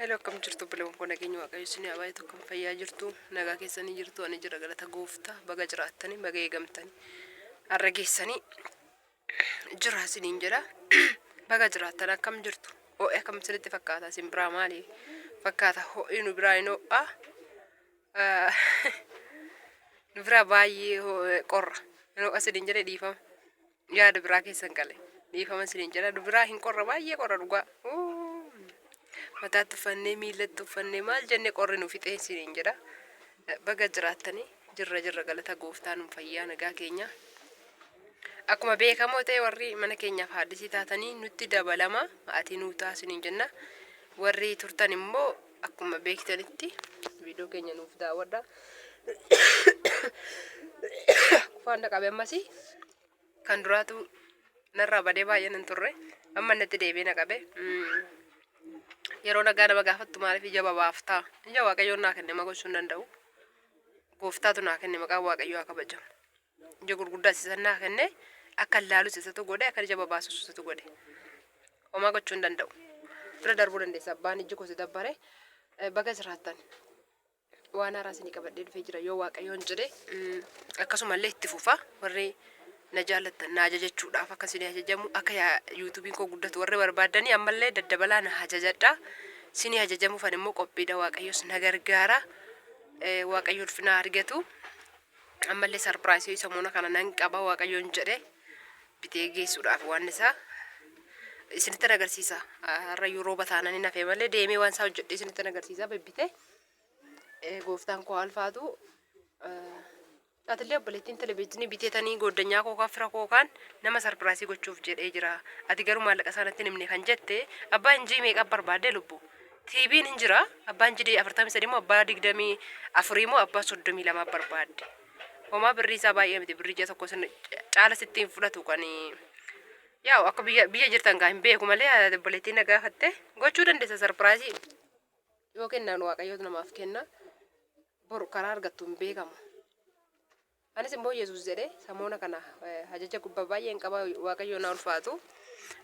Hello, akkam jirtu obboleewwan koo? Nageenya Waaqayyo isin haa baay'atu. Akkam fayyaa jirtu? Nagaa keessanii jirtu? Ani jira, galata gooftaa. Baga jiraattanii, baga eegamtanii har'a geessanii jira isiniin jedha. Baga jiraattan. Akkam jirtu? Ho'i akkam isinitti fakkaata? Isin biraa maali fakkaata ho'i? Nu biraa hin ho'a, nu biraa baay'ee qorra. Hin ho'a isiniin jedhe, dhiifama, yaada biraa keessan gale, dhiifama isiniin jedha. Nu biraa hin qorra, baay'ee qorra dhugaa. Mataatti uffannee, miilatti uffannee, maal jennee, qorri nu fixee isiniin jedha. Baga jiraattanii. Jirra, jirra, galata gooftaa, nu fayyaa, nagaa keenya. Akkuma beekamoo ta'e, warri mana keenyaaf haaddisii taatanii nutti dabalama, maatii nuu ta'a isiniin jenna. Warri turtan immoo akkuma beektanitti viidiyoo keenya nuuf daawwadha. Qufaan qabe ammasii kan duraatu narraa badee baay'een hin turre, amma natti deebi'ee na qabe. Yeroo nagaa nama gaafattu maaliif ija babaaftaa? Ija Waaqayyoon naa kenne, ma gochuu hin danda'u. Gooftaatu naa kenne, maqaan Waaqayyoo haa kabajamu. Ija gurguddaa isa naa kenne, akka ilaalus isatu godhe, akka ija babaasus isatu godhe. Homaa gochuu hin danda'u. Bira darbuu dandeessa abbaan iji koo si dabbare. Baga jiraattan. Waan haaraa isinii qabadhee dhufee jira yoo Waaqayyoon jedhe. Akkasumallee itti fufa. Warri na jaallattan na ajajachuudhaaf, akka isinii ajajamu, akka YouTubeiin koo guddatu warri barbaaddanii, ammallee daddabalaa na ajajadha. Isinii ajajamuufan immoo qophiidha. Waaqayyos na gargaara. Waaqayyo ulfina argatu. Ammallee surpriseii samuuna kana nan qaba, Waaqayyoon jedhe, bitee geessuudhaaf waan isaa isinitti agarsiisa. Har'a yeroo rooba taanaan hin hafee malee deemee waan isaa hojjedhee isinitti agarsiisa bibbitee. Gooftaan koo alfaatu. Atillee obboleettiin televezyiinii biteetanii gooddanyaa koo kan fira koo kan nama surpriseii gochuuf jedhee jira. Ati garuu maallaqa isaa natti hin himne kan jette, abbaa injii meeqa barbaadde lubbu? TV'n hin jira. Abbaa injii 43 moo abbaa 24 moo abbaa 32 barbaadde? Homaa birrii isaa baay'ee miti, birrii ji'a tokko sin caala sitti hin fudhatu. Kan yaa'u akka biyya biyya jirtan gaa hin beeku malee, obboleettiin na gaafatte, gochuu dandeessa surpriseii. Yoo kennaan Waaqayyootu namaaf kenna, boru karaa argattu hin beekamu. Anis immoo Yesuus jedhee samoona kana ajaja gubbaa baay'een qaba. Waaqayyo na ulfaatu.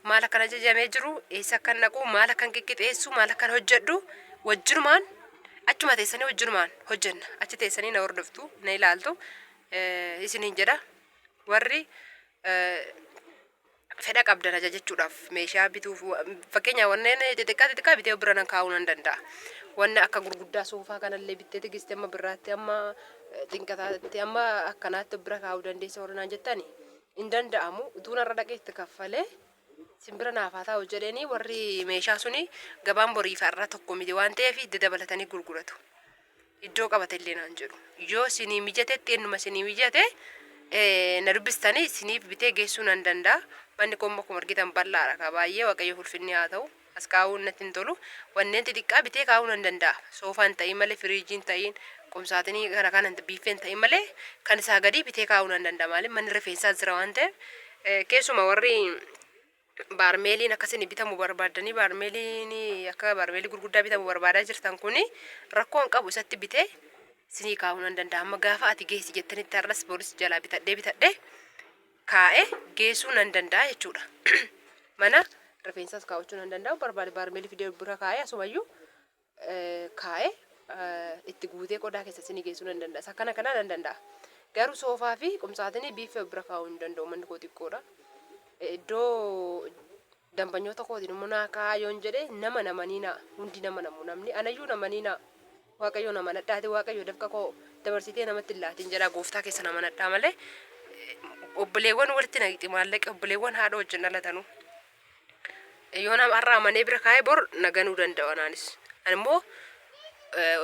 Maal akkan ajajamee jiru, eessa akkan dhaqu, maal akkan qiqqixeessu, maal akkan hojjedhu, wajjinumaan achuma teessanii wajjinumaan hojjenna. Achi teessanii na hordoftu, na ilaaltu isiniin jedha. Warri fedha qabdan ajajachuudhaaf, meeshaa bituuf, fakkeenyaaf wanneen xixiqqaa xixiqqaa bitee bira nan kaa'uu nan danda'a. Wanni akka gurguddaa soofaa kanallee bittee tigisti amma birraatti, amma xinqataatti, amma akkanaatti bira kaa'uu dandeessa warri naan jettani, hin danda'amu. Utuu narra dhaqee itti kaffalee simbira naaf haa taa'u jedhanii, warri meeshaa suni gabaan borii fi har'a tokko miti waan ta'eef itti dabalatanii gurguratu. Iddoo qabate illee naan jedhu. Yoo isinii mijatetti, ennuma isinii mijate na dubbistanii isiniif bitee geessuu nan danda'a. Manni koo immoo akkuma argitan bal'aadha kaa baay'ee, Waaqayyo ulfinni haa ta'u. As kaa'uun natti hin tolu. Wanneen xixiqqaa bitee kaa'uu nan danda'a. Soofaan ta'in malee, firiijiin ta'in, qumsaatinii kana kana biiffeen ta'in malee, kan isaa gadii bitee kaa'uu nan danda'a. Maaliif, manni rifeensaa jira waan ta'eef, keessuma warri baarmeeliin akkasiin bitamu barbaaddanii, baarmeeliin akka baarmeelii gurguddaa bitamu barbaadaa jirtan, kuni rakkoo hin qabu, isatti bitee isinii kaa'uu nan danda'a. Amma gaafa ati geessi jettanitti har'as boris jalaa bitadhee bitadhee kaa'ee geessuu nan danda'a jechuudha. Mana rifeensaas kaa'achuu nan danda'a. Barbaade baarmeelii fidee bira kaa'ee, asumayyuu kaa'ee itti guutee qodaa keessa isinii geessuu nan danda'a. Isa kana kana nan danda'a. Garuu soofaa fi qumsaatinii biiffee bira kaa'uu hin danda'u. Manni koo xiqqoodha. Iddoo dambanyoota kootiin immoo naa kaa'aa yoon jedhe, nama namanii naa hundi nama namu, namni anayyuu namanii naa. Waaqayyo nama nadhaati, Waaqayyo dafqa koo dabarsitee namatti hin laatin jedha, gooftaa keessa nama nadhaa malee obboleewwan walitti naqxi maallaqi obboleewwan haadha wajjin dhalatanu. Yoo nama har'a amanee bira kaa'ee, bor na ganuu danda'u anaanis. Ani immoo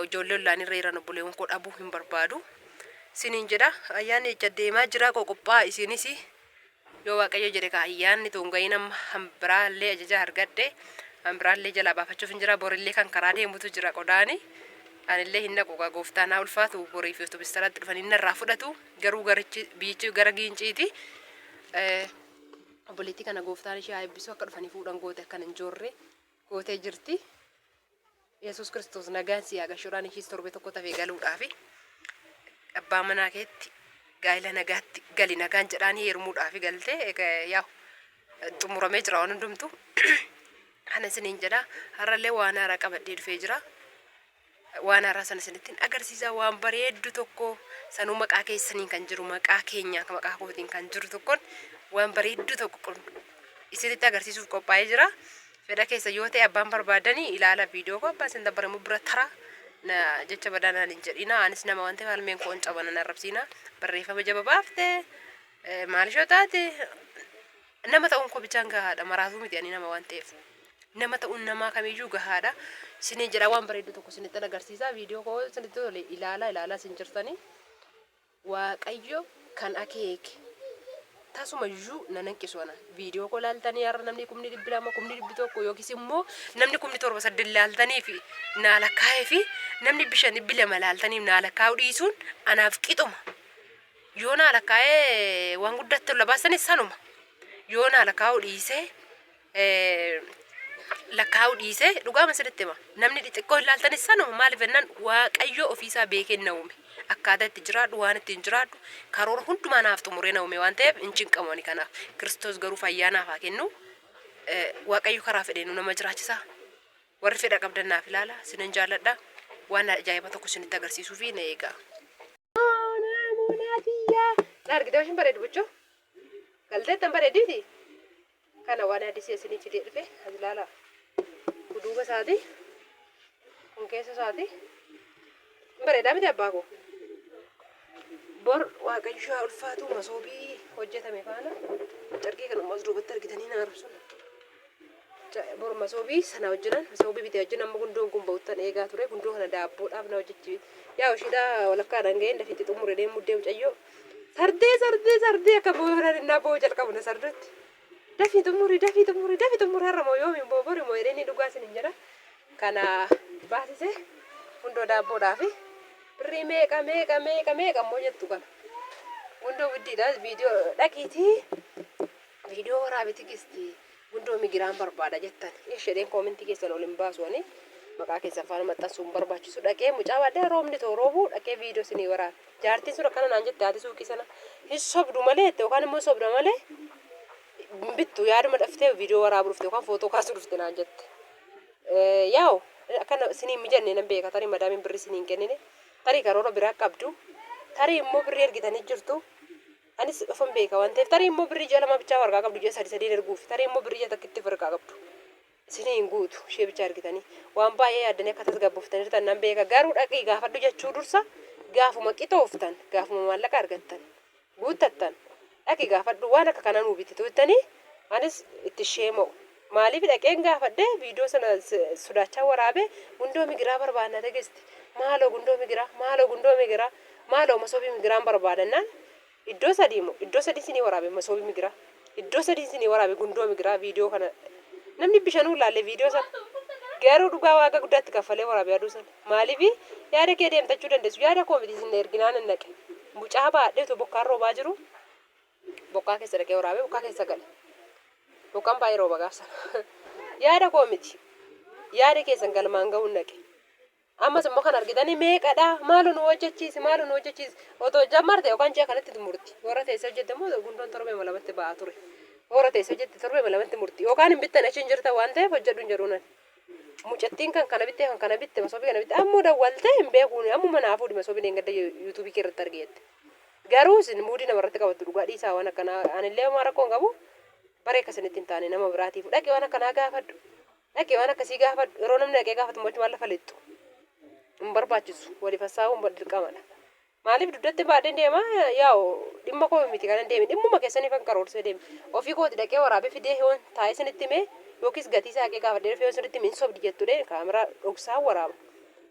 ijoollee ollaanirra jiran obboleewwan koo dhabuu hin barbaadu. Isiniin jedha, ayyaanni jecha deemaa jira, qoqophaa isinis. Yoo Waaqayyo jedhe ka ayyaanni tun ga'iin amma hambiraallee ajaja argadhe, hambiraallee jalaa baafachuuf hin jira. Borillee kan karaa deemutu jira qodaani. Anillee hin dhaqu gaa, gooftaan haa ulfaatu. Borii fi otobistaraatti dhufanii narraa fudhatu, garuu garichi biyyichi gara Giinciiti. Obboleettii kana gooftaan ishee haa eebbisu, akka dhufanii fuudhan goote, akkan hin joorre gootee jirti. Yesuus Kiristoos nagaan si haa gashuudhaan ishiis torbee tokko tafee galuudhaafi abbaa manaa keetti gaa'ela nagaatti gali nagaan jedhaanii heerumuudhaafi galtee, yaa'u xumuramee jira waan hundumtu. Kana isiniin jedha. Har'allee waan haaraa qabadhee dhufee jira. Waan haaraa sana isinittiin agarsiisa. Waan bareeddu tokko sanuu maqaa keessaniin kan jiru, maqaa keenya, maqaa kootiin kan jiru tokkoon waan bareeddu tokko isinitti agarsiisuuf qophaa'ee jira. Fedha keessa yoo ta'e abbaan barbaadanii ilaala viidiyoo koo, abbaan isin dabbare immoo bira tara na jecha badaa naan hin jedhina. Anis nama waan ta'eef halmeen koo hin cabana na arrabsiina. Barreeffama jaba baafte maal ishoo taate, nama ta'uun koo bichaan gahaadha. Maraatuu miti ani nama waan ta'eef. Nama ta'uun namaa kamiyyuu gahaadha. Isiniin jedha, waan bareeddu tokko isinittan agarsiisa. Viidiyoo koo isinitti tole ilaala, ilaalaa isin jirtanii. Waaqayyo kan akeeke tasuma iyyuu nan hanqisu ana. Viidiyoo koo ilaaltanii har'a namni 200,000, 100,000 yookiis immoo namni 7,000 ilaaltanii fi naa lakkaa'ee fi namni 500 200 ilaaltaniif naa lakkaa'uu dhiisuun anaaf qixuma. Yoo naa lakkaa'ee waan guddaatti tola baasanis sanuma. Yoo naa lakkaa'uu dhiisee lakkaa'uu dhiisee, dhugaama isinitti hima. Namni xixiqqoo hin laaltanis sanuma. Maaliif jennaan, Waaqayyo ofiisaa beekee na uume. Akkaataa itti jiraadhu, waan ittiin jiraadhu karoora hundumaa naaf xumuree na uume waan ta'eef hin cinqamu ani kanaaf. Kiristoos garuu fayyaa naaf haa kennu. Waaqayyo karaa fedheenuu nama jiraachisa. Warri fedha qabdan naaf ilaala. Isinan jaalladha. Waan ajaa'iba tokko isinitti agarsiisuu fi na eegaa. Moonaa moonaa tiyyaa. Na argitee washin bareedu buchoo. Galteettan bareeddiiti. Kana waan addisii isinii fidee dhufe as ilaalaa. Duuba isaati. Kun keessa isaati. Bareedaa miti abbaa koo? Bor Waaqayyo haa ulfaatu, masoobii hojjetame faana carqii kan ammas duubatti argitanii na arrabsun. Bor masoobii sana wajjinan, masoobii bitee wajjin amma gundoon kun ba'uttan eegaa ture. Gundoo kana daabboodhaaf na hojjechi. Yaa ishiidhaa walakkaadhaan ga'een dafiitti xumure deemuu deemu cayyoo. Sardee sardee sardee akka booran innaa boo'uu jalqabu na sardutti. Dafii xumuri, dafii xumuri, dafii xumuri, har'a moo yoomi moo bori moo jedhee ni dhugaa isin jedha. Kana baasise gundoo daabboodhaafi birrii meeqa meeqa meeqa meeqa immoo jettu kana. Gundoo guddiidha, viidiyoo dhaqiitii viidiyoo waraabi Tigisti, gundoo migiraan barbaada jettan. Ishedheen koomentii keessan ol hin baasu, ani maqaa keessan faana maxxansuu hin barbaachisu. Dhaqee mucaa baadhee roobni too roobuu dhaqee viidiyoo isinii waraabe. Jaartiin sun akkana naan jette, haati suuqii sana hin sobdu malee jette, yookaan immoo sobda malee hin bittu, yaaduma dhaftee viidiyoo waraabuu dhufte yookaan footoo kaasuu dhufte naan jette. Yaa'u akkana isinii hin mijanne nan beeka, tarii madaamiin birrii isinii hin kennine, tarii karoora biraa qabdu, tarii immoo birrii ergitanii jirtu. Anis ofan beeka waan ta'eef, tarii immoo birrii ji'a 2 bichaa warqaa qabdu, ji'a sadi sadiin erguuf, tarii immoo birrii ji'a takkitti warqaa qabdu. Isinii hin guutu ishee bichaa ergitanii. Waan baay'ee yaaddanii akka tasgabbooftaniirtan nan beeka, garuu dhaqii gaafadhu jechuu dursa gaafuma qixooftan, gaafuma maallaqa argattan guuttattan dhaqi gaafadhu, waan akka kanaa nuu bititu jettanii anis itti sheema'u. Maaliif dhaqeen gaafadhee viidiyoo sana sodaachaa waraabee, gundoo migiraa barbaadna Tigisti. Maaloo gundoo migiraa, maaloo gundoo migiraa, maaloo masoobii migiraan barbaadannaan iddoo sadii moo iddoo sadii isinii waraabe masoobii migiraa. Iddoo sadii isinii waraabe gundoo migiraa, viidiyoo kana namni bishanuu laalle viidiyoo sana. Garuu dhugaa waaqa guddaatti kaffalee waraabe aduu sana. Maaliif yaada kee deemtachuu dandeessu, yaada koo miti, isin erginaan hin dhaqe. Mucaa baadhee otoo bokkaan roobaa jiru bokkaa keessa dhaqee waraabee bokkaa keessa gale. Bokkaan baay'ee rooba gaaf sana. Yaada koo miti. Yaada keessan galmaan ga'uun dhaqe. Ammas immoo kan argitanii meeqadha? Maaloo nu hojjechiisi, maaloo nu hojjechiisi. Otoo jammarte yookaan ji'a kanatti murti. Warra teessee hojjette immoo gundoon torbee 2tti ba'aa ture. Warra teessee hojjette torbee 2tti murti. Yookaan hin bittan, achi hin jirtan waan ta'eef hojjedhu hin jedhuunan. Mucattiin kan kana bittee, kan kana bitte, masoobii kana bitte ammoo dawwaltee hin beekuun ammuma naa fuudhi masoobii dheengadda yuutuubii kee irratti arge jette. Garuu isin muudii namarratti qabattu, dhugaa dhiisaa waan akkanaa. Anillee homaa rakkoo hin qabu. Baree akka isinitti hin taane nama biraatiif dhaqi waan akkanaa gaafadhu. Dhaqi waan akkasii gaafadhu. Yeroo namni dhaqee gaafatu immoo achumaan lafa lixxu. Hin barbaachisu. Waliif hassaa'uun dirqamadha. Maaliif dugdatti baadheen deema? Yaa'u dhimma koo miti kanan deeme. Dhimmuma keessaniif kan karoorsee deeme. Ofii kooti dhaqee waraabee fidee yoon taa'ee isinitti himee yookiis gatii isaa dhaqee gaafadhee dhufee yoo isinitti hime hin sobdi jettudhee kaameraa dhoksaa waraaba.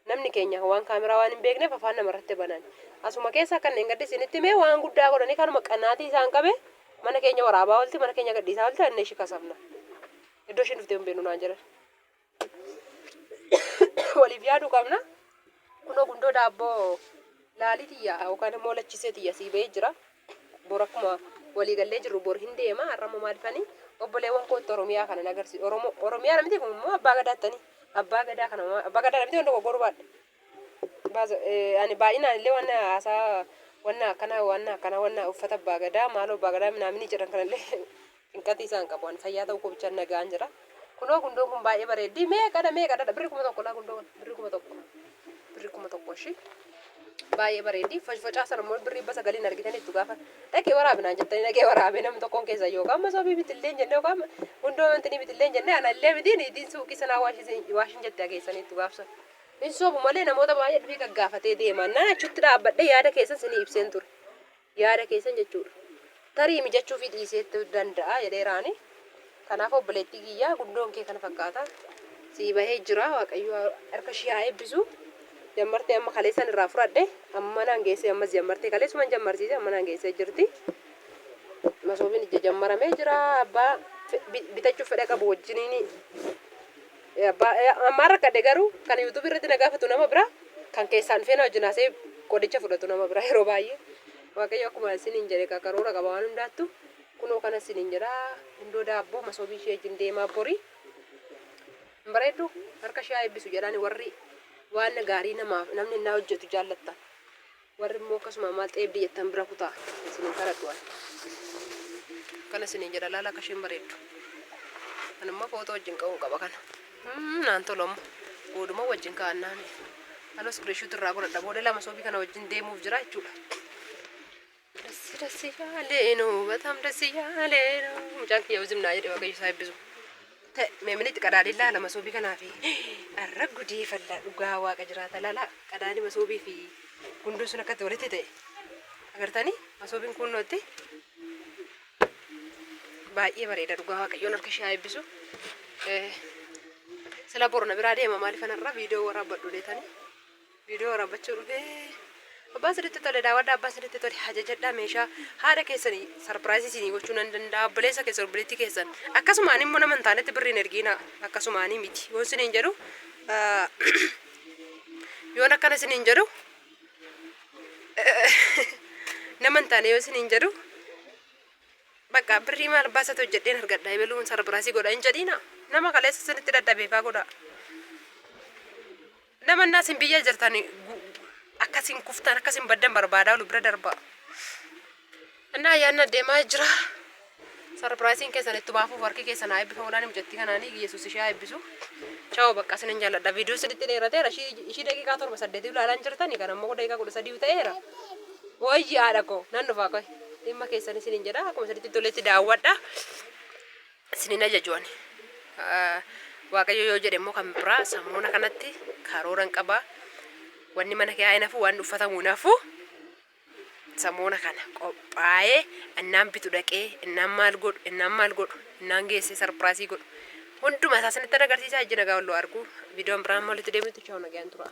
Namni keenya waan kaameraa waan hin beekneef afaan namarratti banan. Asuma keessa kanneen gaddi isinitti himee waan guddaa godhanii kanuma qanaatii isaan qabe mana keenya waraabaa oolti, mana keenya gadhiisaa oolti, annee ishii kasafna. Iddoo isheen dhuftee hin beeknu naan jedhan. Waliif yaaduu qabna. Kunoo gundoo daabboo laalii tiyya yookaan immoo lachisee tiyya sii ba'ee jira. Bor akkuma walii gallee jirru bor hin deema. Har'a immoo maalifani obboleewwan kootti Oromiyaa kana agarsiisu. Oromoo Oromiyaa namti kun immoo abbaa gadaattani. Abbaa gadaa kana abbaa gadaa namti wanta goggoruu baadhe. Baasa ani baay'inaan illee waan haasaa wanna akkana wanna akkana wanna uffata abbaa gadaa maaloo abbaa gadaa minaamini jedhan kanallee cinqatii isaan qabu. Ani fayyaa ta'uu koo bichaan nagaan jira. Kunoo gundoon kun baay'ee bareeddi. Meeqadha meeqadha? Birri 1000 laa gundoo kana. Birri 1000. Birri 1000 ishii. Baay'ee bareeddi. Focfocaa sana immoo birrii 900n argitaniittu gaafa dhaqee waraabinaan jettanii dhaqee waraabee namni tokkoon keessa yookaan masoobii bitillee hin jenne yookaan gundoo wantinii bitillee hin jenne ana illee miti niitiin suuqii sanaa waashin jette hageessaniittu gaafsa. Hin sobu malee namoota baay'ee dhufee gaggaafatee deema. Naan achitti dhaabbadhee yaada keessan sinii ibseen ture. Yaada keessan jechuudha. Tarii mijachuufii dhiiseettu danda'a jedheeraani. Kanaaf obboleettii kiyya gundoon kee kana fakkaata. Sii bahee jira Waaqayyo harka ishii haa eebbisu. Jammartee amma kaleessan irraa fudhadhe amma naan geessee ammas jammartee kaleessuman jammarsiise amma naan geessee jirti. Masoobiin ija jammaramee jira abbaa bitachuuf fedha qabu wajjiniin abbaa ammaa rakkadhe garuu kan yuutuubii irratti na gaafatu nama bira kan keessaan dhufee na wajjin haasa'ee qodicha fudhatu nama bira yeroo baay'ee. Waaqayyo akkuma isiniin jedhe karoora qaba waan hundaattu. Kunoo kana isiniin jedha gundoo daabboo masoobii ishee wajjin deemaa borii. Hin bareeddu harka ishee haa eebbisu jedhaani warri waan gaarii namaaf namni innaa hojjetu jaallattan. Warri immoo akkasuma maal xeebdii jettan bira kutaa isiniin kadhadhu ani. Kana isiniin jedha laala akka isheen bareeddu. Kan immoo footoo wajjin ka'uun qaba kana. Naan tolu amma. Booduma wajjin ka'annaan. Anos screenshot irraa godhadha booda lama soobii kana wajjin deemuuf jira jechuudha. ደስ ደስ እያለ ነው በጣም ደስ እያለ ነው። Mucaan kiyya uzimnaa jedhe Waaqayyo isaa eebbisu. Ta'e meeminitti qadaadii laala masoobii kanaa fi arra gudii falla dhugaa waaqa jiraata laala qadaadii masoobii fi gundoon sun akkatti walitti ta'e. Agartanii masoobiin kunnootti baay'ee bareeda dhugaa Waaqayyoon harka ishee haa eebbisu. Sila boru na biraa deema maaliif anarra viidiyoo waraabbadhu deetanii. Viidiyoo waraabbachuu dhufee abbaan sirriitti tole daawwadhaa abbaan sirriitti tole ajajadhaa meeshaa haadha keessanii surprise isinii gochuu nan danda'a obboleessa keessan obboleettii keessan akkasumaan immoo nama hin taanetti birriin ergiina akkasumaanii miti yoon isiniin jedhu yoon akkana isiniin jedhu nama hin taane yoo isiniin jedhu bakka birrii maal baasatu hojjedheen argadha ebeluun surprise godha hin jedhiina nama kaleessa isinitti dadhabeefaa godha. Nama innaa isin biyya jirtan akkasin kuftan akkasin baddan barbaadaa olu bira darba. Innaa ayyaanni adeemaa jira. Surpriseiin keessan itti baafuuf harki keessan haa eebbifamuudhaan mucattii kanaanii Yesuus ishee haa eebbisu. Ciao bakka isinin jaalladha. Viidiyoo isinitti dheerateera. Ishii daqiiqaa 7 8 ilaalaa hin jirtani. Kan ammoo daqiiqaa 13 ta'eera. Wayyi haadha koo nan dhufaa qoy. Dhimma keessan isinin jedha. Akkuma isinitti toletti daawwadha. Isinin ajaju ani. Waaqayyo yoo jedhe immoo kan biraa samuuna kanatti karooran qaba. Wanni mana kee haa nafu waan uffatamu nafu. Samuuna kana qophaa'ee innaan bitu dhaqee innaan maal godhu innaan maal godhu innaan geessee surprise godhu. Hunduma isaa isinitti agarsiisaa ijji nagaa walloo argu. Viidiyoon biraan walitti deebitu ciao nagaan tura.